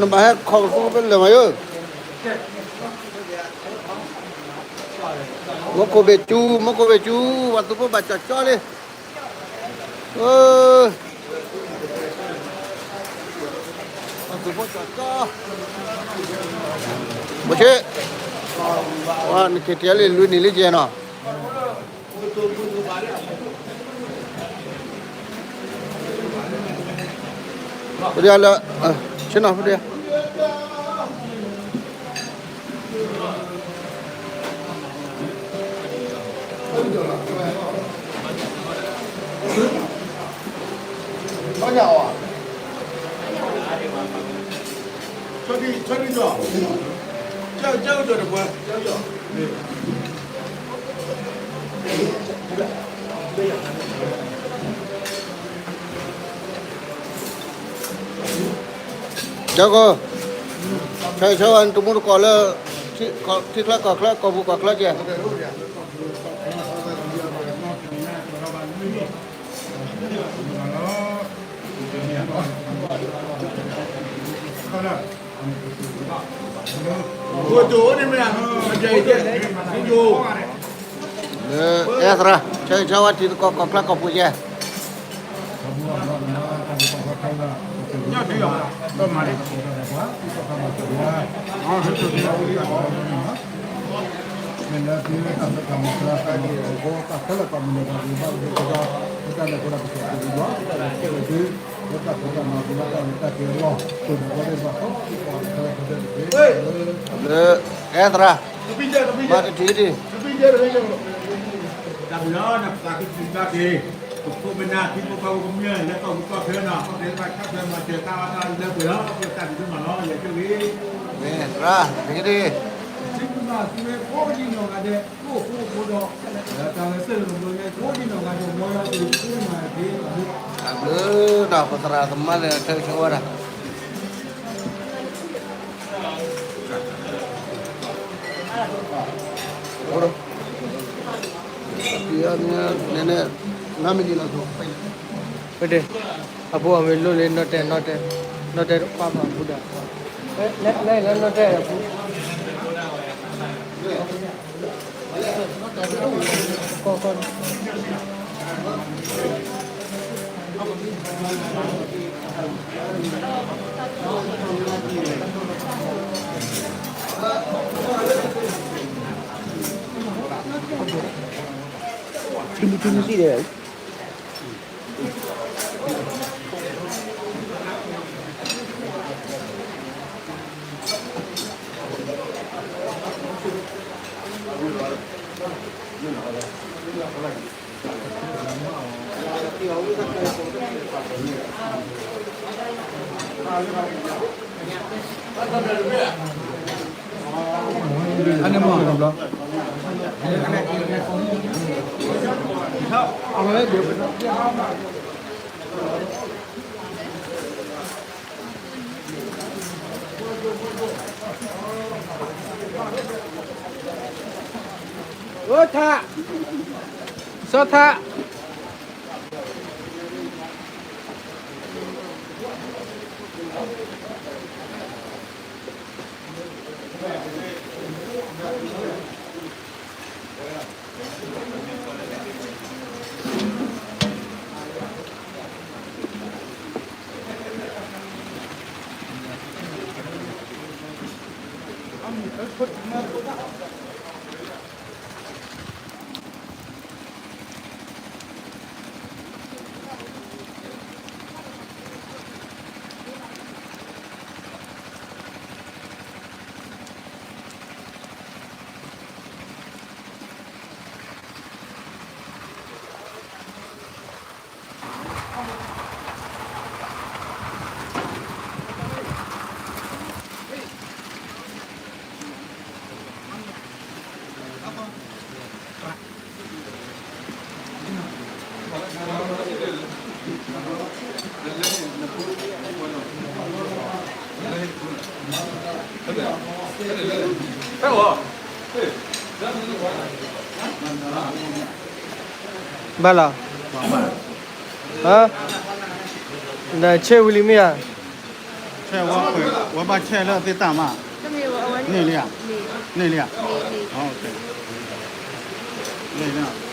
နဘၣ်ဟဲခီကသူဖဲလဲၣ်မးယိၣ်, မူခိၣ်ဘ့ၣ်စူၤ မူခိၣ်ဘ့ၣ်စူၤ ပှၤသုးဖိဘၣ်ကၠီကၠီလံ, ပှၤသုးဖိကၠီကၠီ, ဘိၣ်ဆ့, နက့ၤတ့ၢ်လံ လွံၢ်နံၣ်လံကဲနီၤ ပဒလၢ, ဆ့နီၤ ပဒ, ကၠီကီ, ဆၢဂ့ၤဆၢဝါနတမူတကိးလၢ ထံချၢကီၢ်ချၢ ကီၢ်ပူၤကီၢ်ချၢကဲ, လၢအဲသရၣ် ဆၢဂ့ၤဆၢဝါထံသကိးကီၢ်ချၢကီၢ်ပူၤယဲ, လၢအဲသရၣ် မၤတထံၣ်ဒံး မ့ၢ်သရၣ်တထံၣ်ဒံး, တၢ်ဘျုးနီၤ ပသရၣ်သမါလၢဆၢဂ့ၤဆၢဝါတၢ် နမံၤလီၤ, အဖိအမ့ၢ်လိၣ်လၢနီၢ်တဲ နီၢ်တဲ, နီၢ်တဲတခွါဘၣ်ဘူးဒီး, လၢလၢနီၢ်တဲအဖိ ကီၢ်ကီၢ် ထံမူထံမူစံၣ်ဒီး အၢထါ, စီၤထါ. ဘၣ်လီၤ, နဆ့ဝံၤလံမ့ၢ်ဧါ, ဆဲးဝဲပှဲၤ ဝဲဘၣ်ဆဲးလၢအသ့တၢ်မး, န့ၢ်လံဧါ, န့ၢ်လံဧါ, န့ၣ်လံဧါ.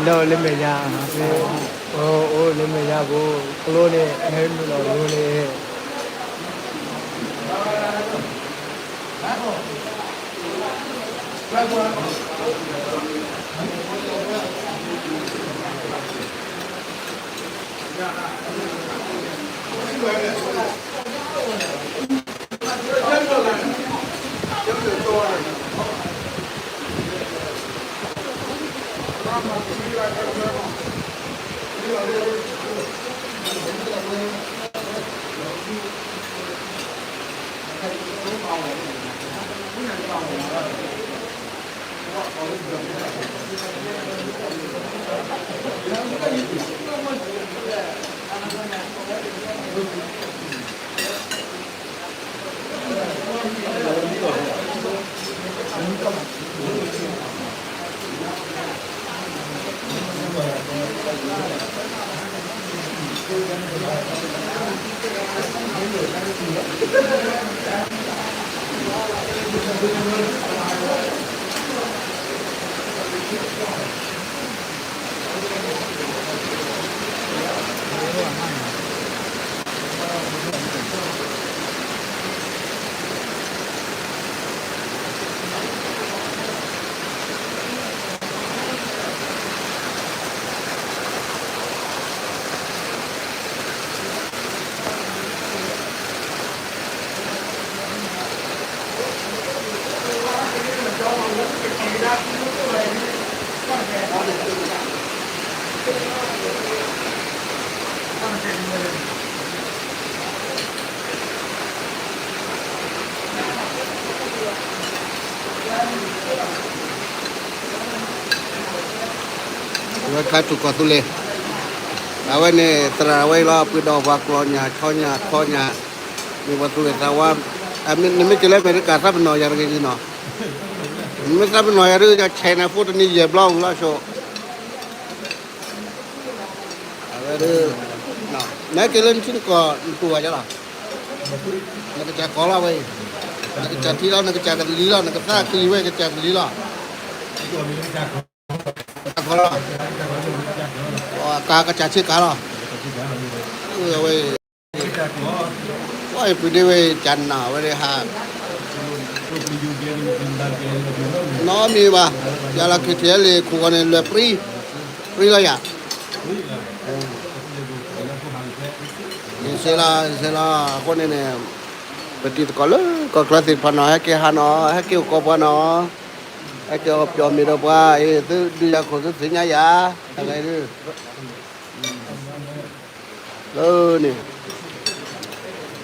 လၢလၢမဲာ်ညါ, အိၣ်လၢမဲာ်ညါဘိ, ကျိန့ၣ် ဟဲနုာ်လီၤလိၤန့ၣ် ဝဲခါထူၣ်ကီၢ်သူလ့ၤ, အဝဲန့ၣ် သရၣ်ဝဲအံၤလီၤ, ပှ့ၤဒီးပှၤကျီၢ်ညၣ်ဆီညၣ်ထီညၣ်, မ့ၢ်ပှၤသူလ့ၤသးဝါ, နမ့ၢ်က့ၤလၢအမဲရကၤ သးပနီၣ်ယၤတဂ့ၤနီၤ, နမ့ၢ်သးပနီၣ်ယၤဒ် ယ China phone တနံၤယဲၢ်ဘျီဝံၤလီၤဆိ, အဝဲဒ်, နက့ၤလၢနထံနကီၢ် နတူၢ်ဘၣ်ယၤလီၤ. နကစၢ်ကီးလီၤဝဲအံၤ, နကစၢ်ထံလီၤ နကစၢ်ကလံၤလီၤ နကသးကလံၤဝဲကစၢ်ကလံၤလီၤ, ကစၢ်ကီးလီၤ, ကစၢ်ဆ့ကၤလီၤ, ဝဲ ပှၤအံၤပှ့ၤဒ့ဝဲကနၣ်ဝဲဒၣ်ဟး, နီတမံၤဘၣ်, ယလီၤ ခ့ထံလံ ခိၣ်ဂီၤန့ၣ် လွဲၢ်ပြံ, ပြံလီၤယၤ, ယစဲလီၤ ယစဲလီၤ အဃိန့ၣ်န့ၣ်, ပတံၤသကိးလၢကီၢ်ချၢသ့ၣ်တဖၣ်နီၤ ဟဲက့ၤဟးနီၤ ဟဲက့ၤအိၣ်ကီးပှၤနီၤ, ဟဲက့ၤအီၣ်ပျီမ့ၤဒီးပှၤအံၤ သုဒုးယၤခိၣ်သုသ့ၣ်ညါယၤ, တၢ်ဂ့ၢ်ဒုး, လၢန့ၣ်